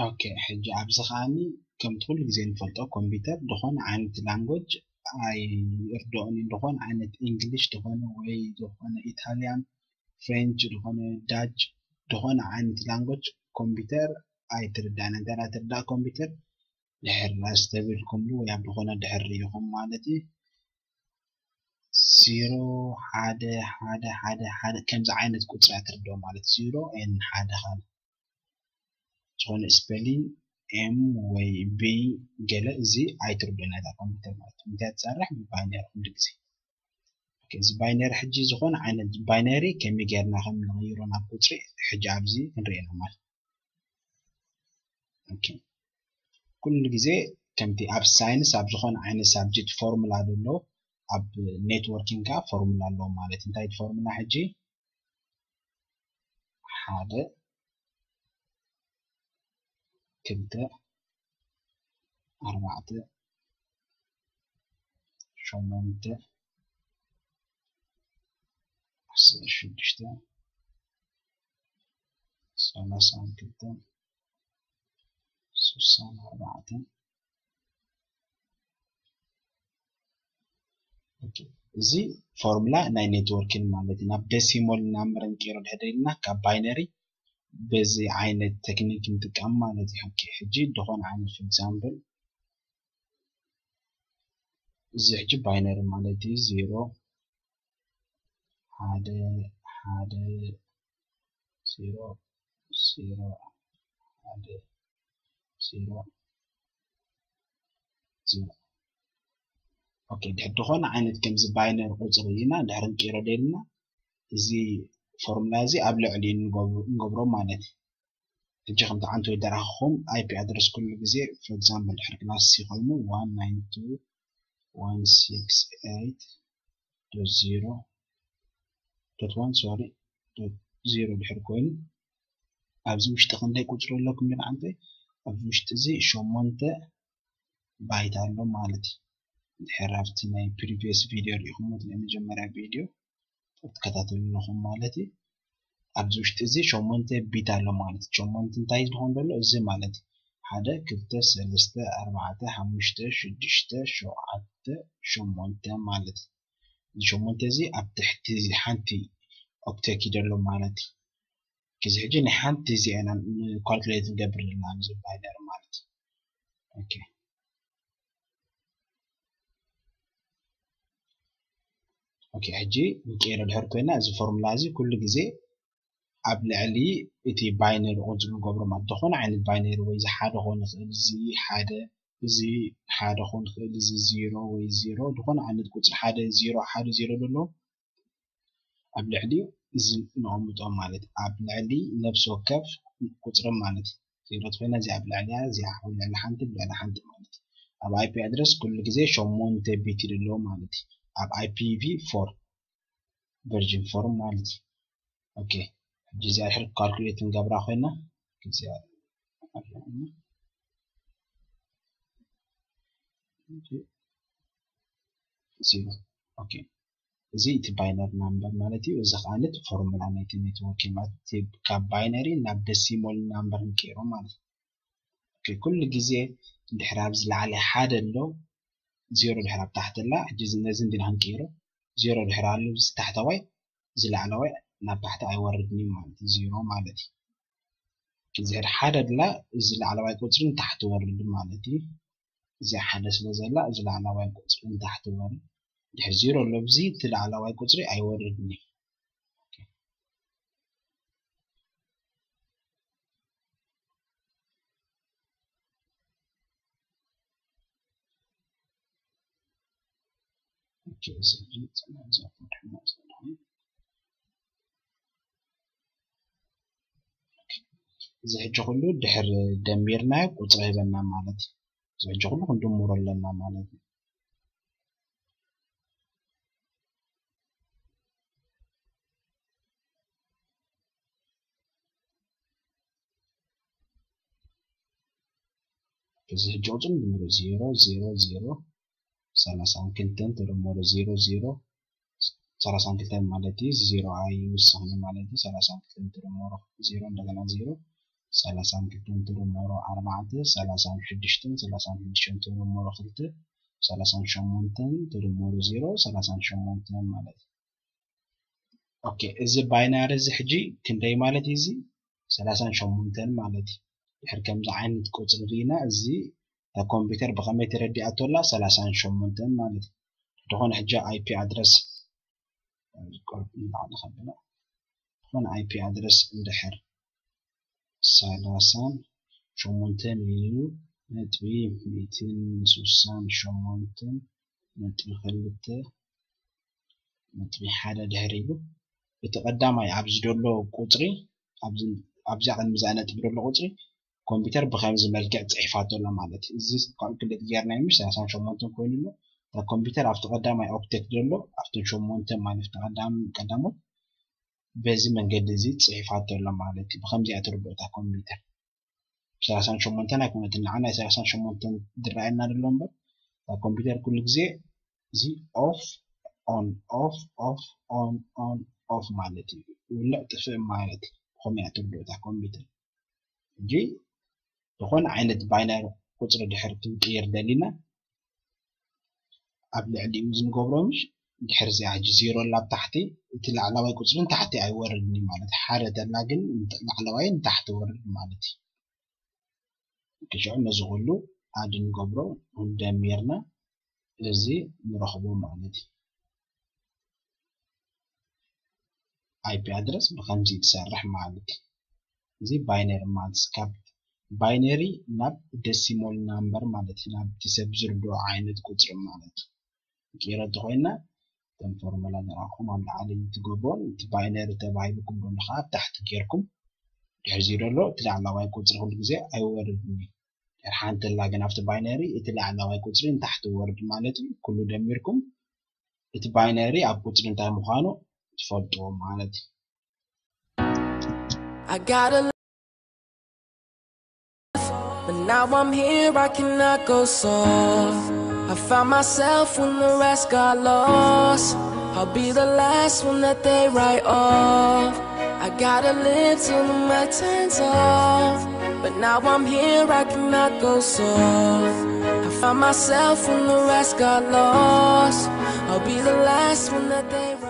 ኦኬ፣ ሕጂ ኣብዚ ከዓኒ ከምቲ ኩሉ ግዜ ንፈልጦ ኮምፒውተር ዝኾነ ዓይነት ላንጎጅ ኣይርድኦን እዩ። ዝኾነ ዓይነት ኢንግሊሽ ዝኾነ ወይ ዝኾነ ኢታልያን፣ ፍሬንች ዝኾነ፣ ዳች ዝኾነ ዓይነት ላንጎጅ ኮምፒውተር ኣይትርዳእን። እንተ ትርዳእ ኮምፒውተር ድሕር ራስ ተቢልኩምሉ ወይ ኣብ ዝኾነ ድሕር ርኢኹም ማለት እዩ። ዜሮ ሓደ ሓደ ሓደ ሓደ ከምዚ ዓይነት ቁፅሪ ትርድኦ ማለት ዜሮ ኤን ሓደ ካልእ ዝኾነ ስፔሊንግ ኤም ወይ ቢ ገለ እዚ ኣይትርድኦን እታ ኮምፒውተር ማለት እዩ። እንታይ ትሰርሕ ብባይነሪ ኩሉ ግዜ። ኦኬ፣ እዚ ባይነሪ ሕጂ ዝኾነ ዓይነት ባይነሪ ከመይ ጌርና ከም ንቕይሮ ናብ ቁፅሪ ሕጂ ኣብዚ ክንርኢ ኢና ማለት እዩ። ኦኬ፣ ኩሉ ግዜ ከምቲ ኣብ ሳይንስ ኣብ ዝኾነ ዓይነት ሳብጀክት ፎርሙላ ዘሎ ኣብ ኔትወርኪንግ ከዓ ፎርሙላ ኣለዎ ማለት እዩ። እንታይ እቲ ፎርሙላ ሕጂ ሓደ ክልተ ኣርባዕተ ሸሞንተ ዓሰርተ ሽዱሽተ ሰላሳን ክልተን ስሳን ኣርባዕተን ኦኬ፣ እዚ ፎርሙላ ናይ ኔትወርኪንግ ማለት እዩ። ናብ ደሲሞል ናምበር እንቀይሮ ድሕር ኢልና ካብ ባይነሪ በዚ ዓይነት ቴክኒክ ንጥቀም ማለት እዩ። ኦኬ፣ ሕጂ ዝኾነ ዓይነት for example እዚ ሕጂ ባይነሪ ማለት እዩ ዜሮ ሓደ ሓደ ዜሮ ዜሮ ሓደ ዜሮ ዜሮ። ኦኬ፣ ድሕር ዝኾነ ዓይነት ከምዚ ባይነሪ ቁፅሪ ኢና ድሕር እንቀይሮ ደልና እዚ ፎርሙላ እዚ ኣብ ልዕሊ ንገብሮ ማለት እዩ። ሕጂ ከምቲ ዓንቶ ይደራኸኹም ኣይፒ ኣድረስ ኩሉ ግዜ for example ድሕር ክላስ ሲ ኮይኑ one nine two one six eight dot zero dot one sorry dot zero ድሕር ኮይኑ ኣብዚ ውሽጢ ክንደይ ቁፅሪ ኣለኩም ግን ዓንተ ኣብዚ ውሽጢ እዚ ሸሞንተ ባይት ኣሎ ማለት እዩ። ድሕር ኣብቲ ናይ previous video ሪኢኹም ናይ መጀመርያ video ትከታተሉ ኣለኹም ማለት እዩ። ኣብዚ ውሽጢ እዚ ሸሞንተ ቢት ኣሎ ማለት እዩ። ሸሞንተ እንታይ ዝኸውን ዘሎ እዚ ማለት እዩ። ሓደ ክልተ ሰለስተ ኣርባዕተ ሓሙሽተ ሽዱሽተ ሸውዓተ ሸሞንተ ማለት እዩ። እዚ ሸሞንተ እዚ ኣብ ትሕቲ እዚ ሓንቲ ኦክቴክ ይደሎ ማለት እዩ። እዚ ሕጂ ናይ ሓንቲ እዚኣ ኢና ካልኩሌት ንገብር ዘለና ኣብዚ ባይነሪ ማለት እዩ። ኦኬ ኦኬ ሕጂ ንቀይሮ ድሕር ኮይና እዚ ፎርሙላ እዚ ኩሉ ግዜ ኣብ ልዕሊ እቲ ባይነሪ ቁፅሪ ንገብሮ ማለት ዝኾነ ዓይነት ባይነሪ ወይ እዚ ሓደ ክኾን ይኽእል እዚ ሓደ እዚ ሓደ ክኾን ይኽእል እዚ ዜሮ ወይ ዜሮ ዝኾነ ዓይነት ቁፅሪ ሓደ ዜሮ ሓደ ዜሮ ዘሎ ኣብ ልዕሊ እዚ ነቐምጦ ማለት ኣብ ልዕሊ ነፍሲ ወከፍ ቁፅሪ ማለት ዜሮ ተኮይና እዚኣ ኣብ ልዕሊያ እዚኣ ኣብ ልዕሊ ሓንቲ ኣብ ልዕሊ ሓንቲ ማለት ኣብ IP ኣድረስ ኩሉ ግዜ ሸሞንተ ቢት ይደለዎ ማለት እዩ ኣብ IPv4 version four ማለት እዩ። ኦኬ ሕጂ እዚኣ ድሕር ካልኩሌት ንገብራ ኮይና እዚኣ ዜሮ ኦኬ እዚ እቲ ባይነሪ ናምበር ማለት እዩ። እዚ ከዓ ነቲ ፎርሙላ ናይቲ ኔትወርክ ማለት ካብ ባይነሪ ናብ ደሲሞል ናምበር ንቀይሮ ማለት እዩ። ኩሉ ግዜ ድሕር ኣብዚ ላዕሊ ሓደ ኣሎ ዜሮ ድሕር ኣብ ታሕቲ ኣላ። ሕጂ ነዚ እንዲና ክንቀይሮ ዜሮ ድሕር ኣሎ እዚ ታሕተዋይ እዚ ላዕለዋይ ናብ ታሕቲ ኣይወርድን እዩ ማለት እዩ። ዜሮ ማለት እዩ። ድሕር ሓደ ኣላ እዚ ላዕለዋይ ቁፅሪ ንታሕቲ ወርድ ማለት እዩ። እዚኣ ሓደ ስለ ዘላ እዚ ላዕላዋይ ቁፅሪ ንታሕቲ ወርድ ድሕር ዜሮ ኣሎ ብዚ እቲ ላዕላዋይ ቁፅሪ ኣይወርድን እዩ። እዚ ሕጂ ኩሉ ድሕር ደሚርናዮ ቁፅሪ ሂበና ማለት እዩ። እዚ ሕጂ ኩሉ ክንድምሮ ኣለና ማለት እዩ። እዚ ሕጂ ቁፅሪ ንድምሮ ዜሮ ዜሮ ዜሮ ሰላሳን ክልተን ተደመሩ ዜሮ ዜሮ ሰላሳን ክልተን ማለት እዩ። እዚ ዜሮ ኣይውሰኽን ማለት እዩ። ሰላሳን ክልተን ተደመሩ ዜሮ እንደገና ዜሮ ሰላሳን ክልተን ትድምሮ ኣርባዕተ፣ ሰላሳን ሽዱሽተን፣ ሰላሳን ሽዱሽተን ትድምሮ ክልተ፣ ሰላሳን ሸሞንተን ትድምሮ ዜሮ፣ ሰላሳን ሸሞንተን ማለት እዩ። ኦኬ፣ እዚ ባይናሪ እዚ ሕጂ ክንደይ ማለት እዩ? እዚ ሰላሳን ሸሞንተን ማለት እዩ። ድሕሪ ከምዚ ዓይነት ቁፅሪ ርኢና፣ እዚ እታ ኮምፒውተር ብኸመይ ተረዲኣቶ ኣላ? ሰላሳን ሸሞንተን ማለት እዩ። ዝኾነ ሕጂ ኣይፒ ኣድረስ ንላዕሊ ከብሎ፣ ዝኾነ ኣይፒ ኣድረስ እንድሕር ሰላሳን ሸሞንተን እዩ፣ ነጥቢ ሚእትን ስሳን ሸሞንተን ነጥቢ ክልተ ነጥቢ ሓደ ድሕር ኢሉ፣ እቲ ቀዳማይ ኣብዚ ዘሎ ቁፅሪ፣ ኣብዚ ኣብዚኣ ቅድሚ እዛ ነጥቢ ዘሎ ቁፅሪ ኮምፒውተር ብከምዚ መልክዕ ፅሒፋቶ ኣሎ ማለት እዩ። እዚ ካልኩሌት ጌርና እዩ፣ ሰላሳን ሸሞንተን ኮይኑ ኣሎ። እታ ኮምፒውተር ኣብቲ ቀዳማይ ኦክቴት ዘሎ ኣብተን ሸሞንተ ማለት ቀዳም ቀዳሞት በዚ መንገዲ እዚ ፅሒፋቶ ኣሎ ማለት እዩ። ብከምዚ እያ ትርድኦ እታ ኮምፒውተር። ሰላሳን ሸሞንተን ኣይኮነትን፣ ንዓና ናይ ሰላሳን ሸሞንተን ዝረኣየና ዘሎ እምበር፣ እታ ኮምፒውተር ኩሉ ግዜ እዚ ኦፍ ኦን ኦፍ ኦፍ ኦን ኦን ኦፍ ማለት እዩ። ውልዕ ጥፍእ ማለት እዩ። ብኸመይ እያ ትርድኦ እታ ኮምፒውተር? ሕጂ ዝኾነ ዓይነት ባይነሪ ቁፅሪ ድሕር ክንቅይር ደሊና፣ ኣብ ልዕሊኡ እዚ ንገብሮ ምሽ ድሕር እዚኣ ሕጂ ዜሮ ኣላ ኣብ ታሕቲ፣ እቲ ላዕለዋይ ቁፅሪ ንታሕቲ ኣይወርድን እዩ ማለት እዩ። ሓደ ተላ ግን ላዕለዋይ ንታሕቲ ወርድ ማለት እዩ። ክሽዑ ነዚ ኩሉ ኣድ ንገብሮ፣ ደሚርና እዚ ንረኽቦ ማለት እዩ። ኣይፒ ኣድረስ ብከምዚ ትሰርሕ ማለት እዩ። እዚ ባይነሪ ማለት ካብ ባይነሪ ናብ ደሲሞል ናምበር ማለት እዩ። ናብቲ ሰብ ዝርድኦ ዓይነት ቁፅሪ ማለት እዩ። ቀይረ እንተኮይና እተን ፎርሙላ ንራኹም ኣብ ላዕሊ ትገብሮን እቲ ባይነሪ ተባሂሉ ክብሉ ከዓ ኣብ ታሕቲ ጌርኩም ድሕዚ ዘሎ እቲ ላዕላዋይ ቁፅሪ ኩሉ ግዜ ኣይወርድን እዩ። ድሕር ሓንቲ ላ ግን ኣብቲ ባይነሪ እቲ ላዕላዋይ ቁፅሪ ንታሕቲ ወርድ ማለት እዩ። ኩሉ ደሚርኩም እቲ ባይነሪ ኣብ ቁፅሪ እንታይ ምዃኑ ትፈልጥዎ ማለት እዩ። I gotta live, but now I'm here, I cannot go soft. I found myself when the rest got lost. I'll be the last one that they write off. I gotta live till the night turns off. But now I'm here, I cannot go soft. I found myself when the rest got lost. I'll be the last one that they write